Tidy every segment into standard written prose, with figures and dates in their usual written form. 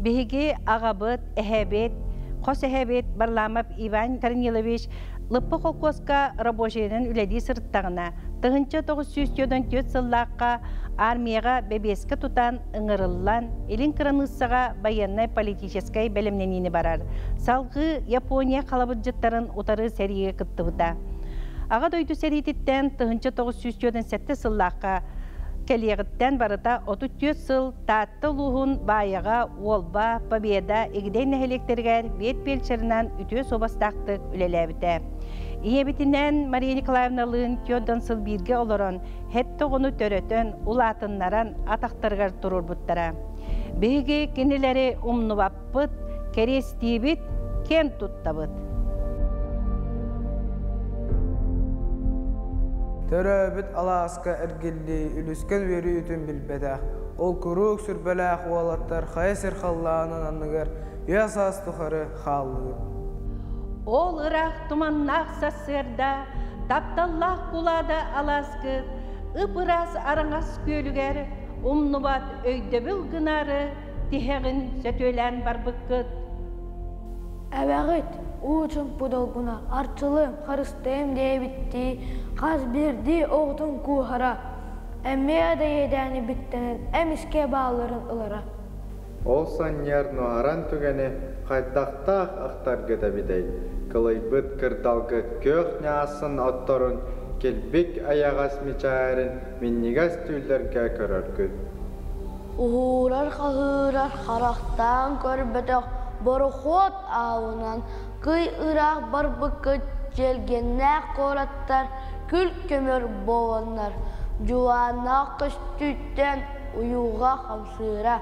Биһиги аҕабыт, эһэбит, хос эһэбит Варламов Иван Корнилович Лыппы холкуоска рабочайынан үлэлии сырыттаҕына, 1944 сыллаахха армияҕа бэбиэскэ тутан ыҥырыллан, Илин кыраныыссаҕа байыаннай-политическай бэлэмнэниини барар. Салгыы Япония халабырдьыттарын утары сэриигэ кыттыбыта. Аҕа дойду сэриититтэн 1947 сыллаахха кэлиэҕиттэн барыта 34 сыл Таатта улууһун Баайаҕа, Уолба, Победа, Игидэй нэһилиэктэригэр биэт фельдшерынан үтүө суобастаахтык үлэлээбитэ. Ийэбитинэн Мария Николаевналыын түөрт сыл бииргэ олорон, сэттэ оҕону төрөтөн, улаатыннаран атахтарыгар туруорбуттара. Биһиги кинилэри умнубаппыт, кэриэстиибит, киэн туттабыт. Төрөөбүт алааска эргиллии үлүскэн үөрүүтүн билбэтэх, ол куруук сүрбэлээх уолаттар хайа сир халлаанын анныгар үйэ-саас тухары хааллыгыт. Ол ыраах туманнаах сарсыарда тапталлаах кулаада алааскыт ып-ыраас араҥас күөлүгэр умнубат өйдөбүл гынаары тиһэҕин сөтүөлээн барбыккыт. Эбэҕит уу чуҥпу долгуна арчылыам, харыстыам диэбиттии хас биирдии оҕотун кууһара, эмиэ да иэдээни биттэнэн эмискэ баалларын ылара. Ол санньыар нуһаран түгэни хайдахтаах ахтаргыт эбитэй, кылыйбыт кырдалгыт күөх ньаассын отторун, килбик айаҕас мичээрин минньигэс түүллэргэ көрөргүт. Уһуурар-хаһыырар харахтаан көрбөтөх борохуот аалынан кый ыраах барбыккыт дьэлгэннээх куораттар күл-көмөр буоланнар, дьулааннаах көстүүттэн уйулҕа хамсыыра.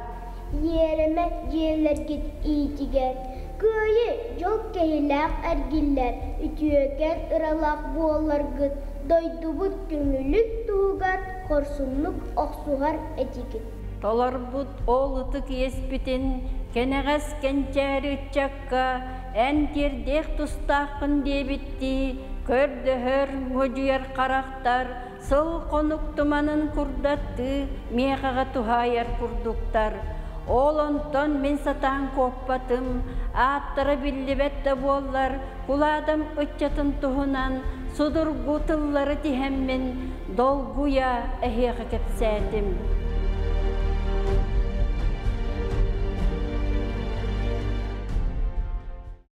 Иэримэ дьиэлэргит иитигэр, кыайыы, дьол кэһиилээх эргиллэр, үтүөкэн ыралаах буоларгыт, дойдубут көҥүлүн туһугар хорсуннук охсуһар этигит. Толорбут ол ытык иэспитин кэнэҕэс кэнчээри ыччакка эн тиэрдиэх тустааххын диэбиттии көрдөһөр, модьуйар харахтар сыл-хонук туманын курдаттыы миэхэҕэ туһаайар курдуктар. Ол онтон мин сатаан куоппатым, ааттара биллибэт да буоллар, кулаадам ыччатын туһунан судургу тыллары тиһэммин долгуйа эһиэхэ кэпсээтим.